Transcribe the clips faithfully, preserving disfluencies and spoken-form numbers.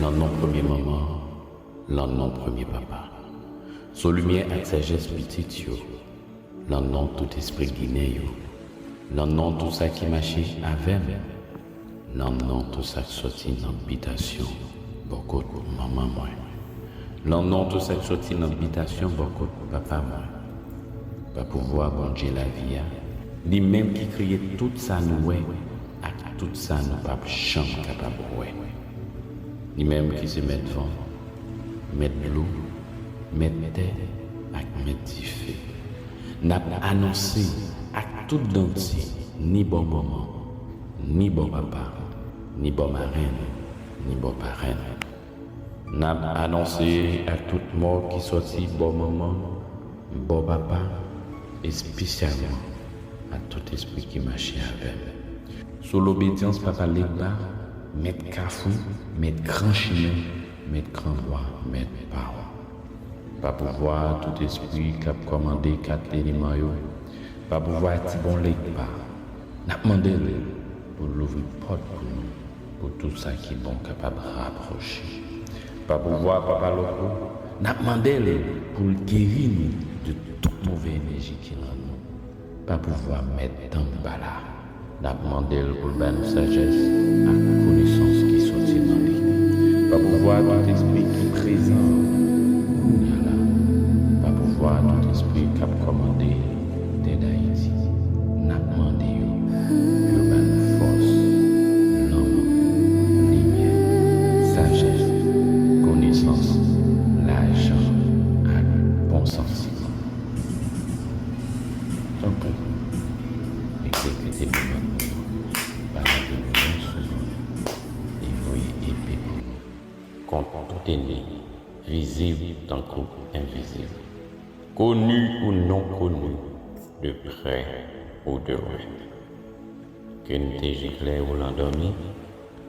Nan non premye manman, lan non premye papa. Sou limyè ak sajès pitit yo, lan non tout espri ginen yo, lan non tout sa ki mache avè m, lan non tout sa k sòti nan bitasyon bò kot manman mwen, lan non tout sa k sòti nan bitasyon bò kot papa mwen. Pa pouvwa Bondye lavi a, li menm ki kreye tout sa nou wè ak tout sa nou p ap janm kapab wè. Li menm ki se mèt van, mèt dlo, mèt tè ak mèt dife. N ap anonse ak tout dantye, ni bò manman, ni bò papa, ni bò marenn, ni bò parenn. N ap anonse ak tout mò ki sòti bò manman, bò papa, espesyalman ak tout espri ki mache avè m. Sou lobedyans Papa Legba, mèt Kafou, mèt Gran Chimen, mèt Gran Bwa, mèt Pawon. Pa pouvwa tout espri k ap kòmande kat eleman yo, pa pouvwa Tibon Legba, n ap mande l pou l louvri pòt pou nou, pou tout sa ki bon kapab rapwoche. Pa pouvwa Papa Loko, n ap mande l pou l geri nou de tout move enèji ki nan nou. Pa pouvwa Mèt Tanbala, n ap mande l pou l ba nou sajès ak konesans ki sòti nan li. Pa pouvwa tout espri ki prezan kounye a la, pa pouvwa tout espri k ap kòmande tè Dayiti, n ap mande yo pou yo ba nou fòs, lanmou, limyè, sajès, konesans, lajan ak bon santiman. Tanpri, egzekite demann nou yo, pa lage nou non sou zòn, e voye epe pou nou kont tout ènmi, vizib tankou envizib, koni ou non koni, de prè ou de lwen. Ke n te jiklè ou landòmi,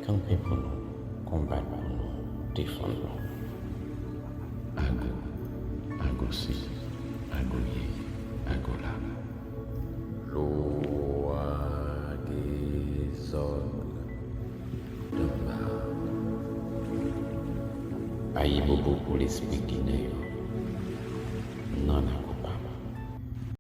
kanpe pou nou, konbat pou nou, defann nou. Ago, Agosi, Agoye, Agola. Lwa dezòd, Danba. Ayibobo pou lespri ginen yo. Nan lakou.